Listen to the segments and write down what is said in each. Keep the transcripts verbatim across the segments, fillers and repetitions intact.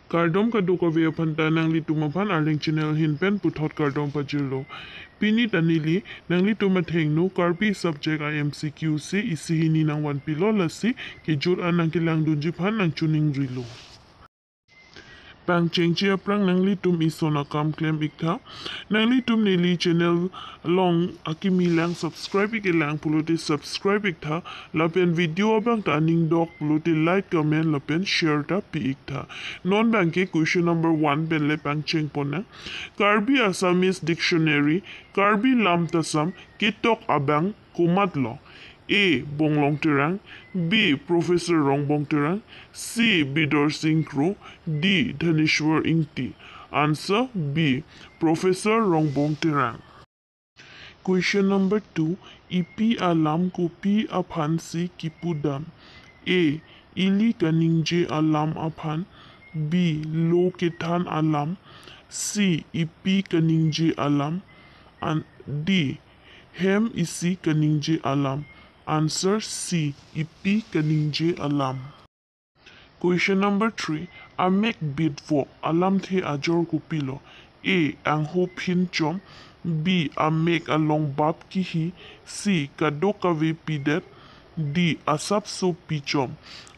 Kardom kadokave aphan ta, nanglitum aphan Arleng channel ahin pen puthot kardom pajirlo. Pini ta neli nanglitum athengno Karbi subject a M C Q si isi hini nangvanpilo, lasi kejut an nangkelangdunji aphan nangchiningrilo. Pangchengji aphrang nanglitum ison akam klem iktha. Nanglitum neli channel along akimi lang subscribe ikelang pulote subscribe iktha. Lapen video abang ta aning dok pulote like, comment lapen share ta pi iktha. Non abangke question number one pen le pangcheng ponnang. Karbi Assamese Dictionary, Karbi Lamtasam ketok abang komatlo? A. Bonglong Terang, B. Professor Rongbong Terang, C. Bidorsing Kro, D. Dhaneshwar Ingti. Answer B. Professor Rongbong Terang. Question number two. Ipi alam kopi aphansi kipudam? A. Ili kaningje alam aphan. B. Lo kethan alam. C. Ipi kaningje alam. And D. Hem isi kaningje alam. Answer C. Ipi kaningje alam. Question number three. Amek bitvok alamthe ajor kopilo? A. Angho phinchom. B. Amek along bap kihi. C. Kadokave pidet. D. Asapso pichom.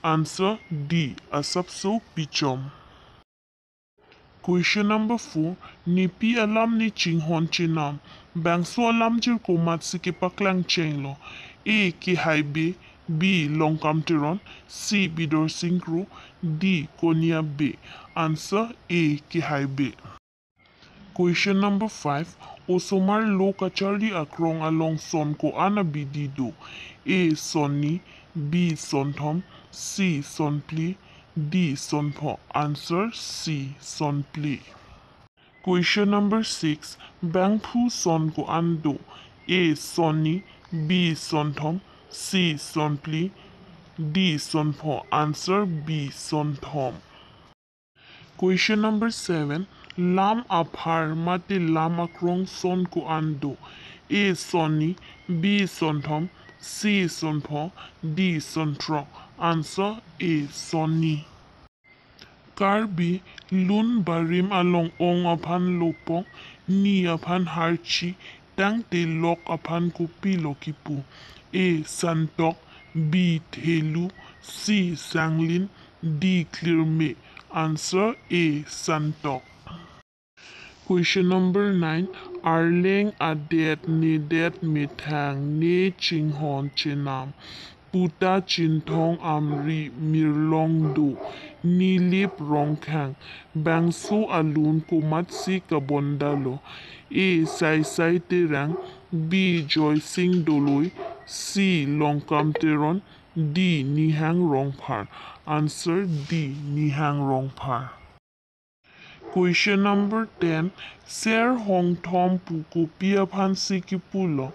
Answer D. Asapso pichom. Question number four. Nepi alam ne chinghon chenam bangso alamjir komatsi kepaklang chenglo? A. Kehaibe. B. Longkam Teron. C. Bidorsing Kro. D. Konia Bey. Answer A. Kehaibe. Question number five. Osomar lo kacharli akrong along son ko-an abidi do? A. Sonni. B. Sonthom. C. Sonphli. D. Sonpho. Answer C. Sonphli. Question number six. Bangphu son ko-an do? A. Sonni. B. Sonthom. C. Sonphli. D. Sonpho. Answer B. Sonthom. Question number seven. Lam aphar mate lam akrong son ko-an do? A. Sonni. B. Sonthom. C. Sonpho. D. Sonthrok. Answer A. Sonni. Karbi lun barim along ong aphan lopok, ni aphan harchi, tangte lok aphan kopilo kipu? A. Santok. B. Thelu. C. Sanglin. D. Klirme. Answer A. Santok. Question number nine. Arleng adet nedet methang ne chinghon chenam puta Chinthong Amri Mirlong do, Nilip Rongkhang. Bangso alun komatsi kabondalo? A. Saisai Terang. B. Joysing Doloi. C. Longkam Teron. D. Nihang Rongphar. Answer D. Nihang Rongphar. Question number ten. Ser Hongthom pu kopi aphansi kipulo?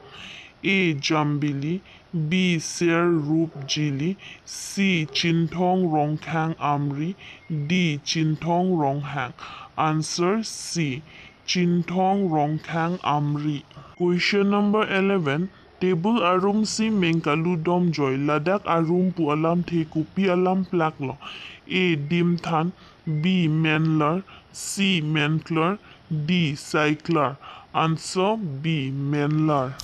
A. Jambili. B. Ser Rupjili. C. Chinthong Rongkhang Amri. D. Chinthong Ronghang. Answer C. Chinthong Rongkhang Amri. Question number eleven. Table arumsi mengkalu domjoi ladak arum pu alamthe kopi alam plaklo? A. Dimthan. B. Menlar. C. Menklar. D. Saiklar. Answer B. Menlar.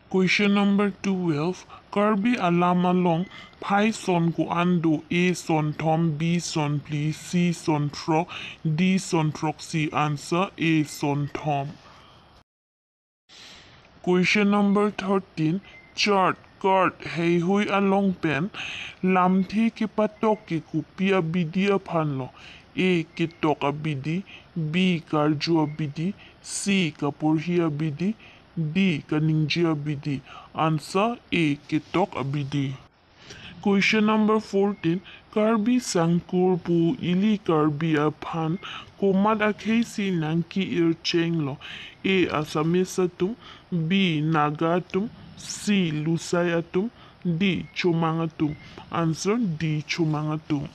Question number twelve. Karbi alam along phai son ko-an do? A. Sonthom. B. Sonphli. C. Sonthrok. D. Sonthroksi. Answer A. Sonthom. Question number thirteen. Chart, card, heihui along pen lamthe kepatok ke kopi abidi aphanlo? A. Ketok abidi. B. Karju abidi. C. Kaporhi abidi. D. Kaningje abidi. Answer A. Ketok abidi. Question number fourteen. Karbi sangkur pu ili Karbi aphan komat akhei si nangke-ir chenglo? A. Assamese atum. B. Naga atum. C. Lusai atum. D. Chomang atum. Answer D. Chomang atum.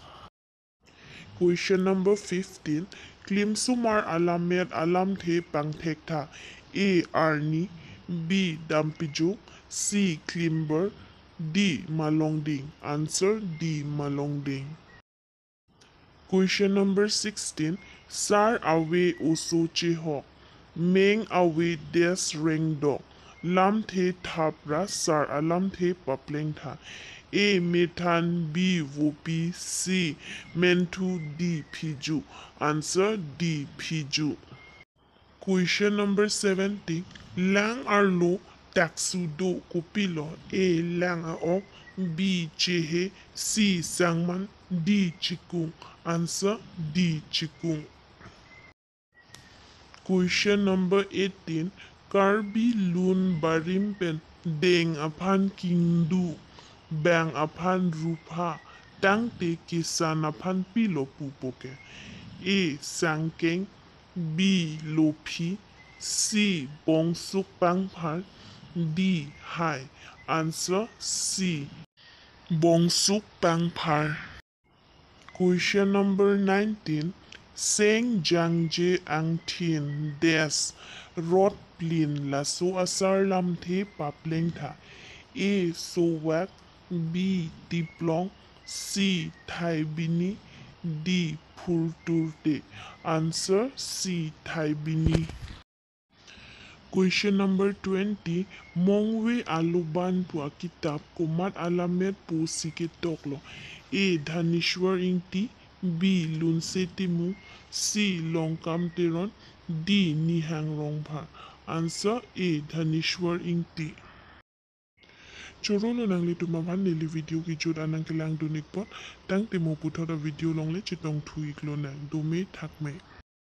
Question number fifteen. Klimsomar alammet alamthe pangthektha. A. Arni. B. Dampijok. C. Klimber. D. Malongding. Answer D. Malongding. Question number sixteen. Sar ave oso chehok, meng ave des rengdok, lamthe thap ra sar alamthe papleng tha. A, methan, B, vopi, C, menthu, D, phiju. Answer D, phiju. Question number seventeen. Lang arlo taksu do kopilo? A, lang a-ok, B, chehe, C, sangman, D, chikung. Answer D, chikung. Question number eighteen. Karbi lun barim pen deng aphan kingdu, bang aphan rupha, tangte kesan aphan pilo pupo ke? A, sangkeng, B, lophi, C, bongsuk pangphar, D, hai. Answer C, bongsuk pangphar. Question number nineteen. Seng, jangje, angthin, des, rot, plin, laso asar lamthe papleng tha. A, sowak, B, tiplong, C, thaibini, D, phurturte. Answer C, thaibini. Question number twenty. Mongve Aloban pu akitap komat alamet pusi ketoklo? A, Dhaneshwar Ingti, B, Lunse Timung, C, Longkam Teron, D, Nihang Rongphar. Answer A, Dhaneshwar Ingti. Choro lo nanglitum aphan neli video kejut an nangkelangdun ikpon, tangte mo puthot a video along le chetongthu iklo nang, dome thakme.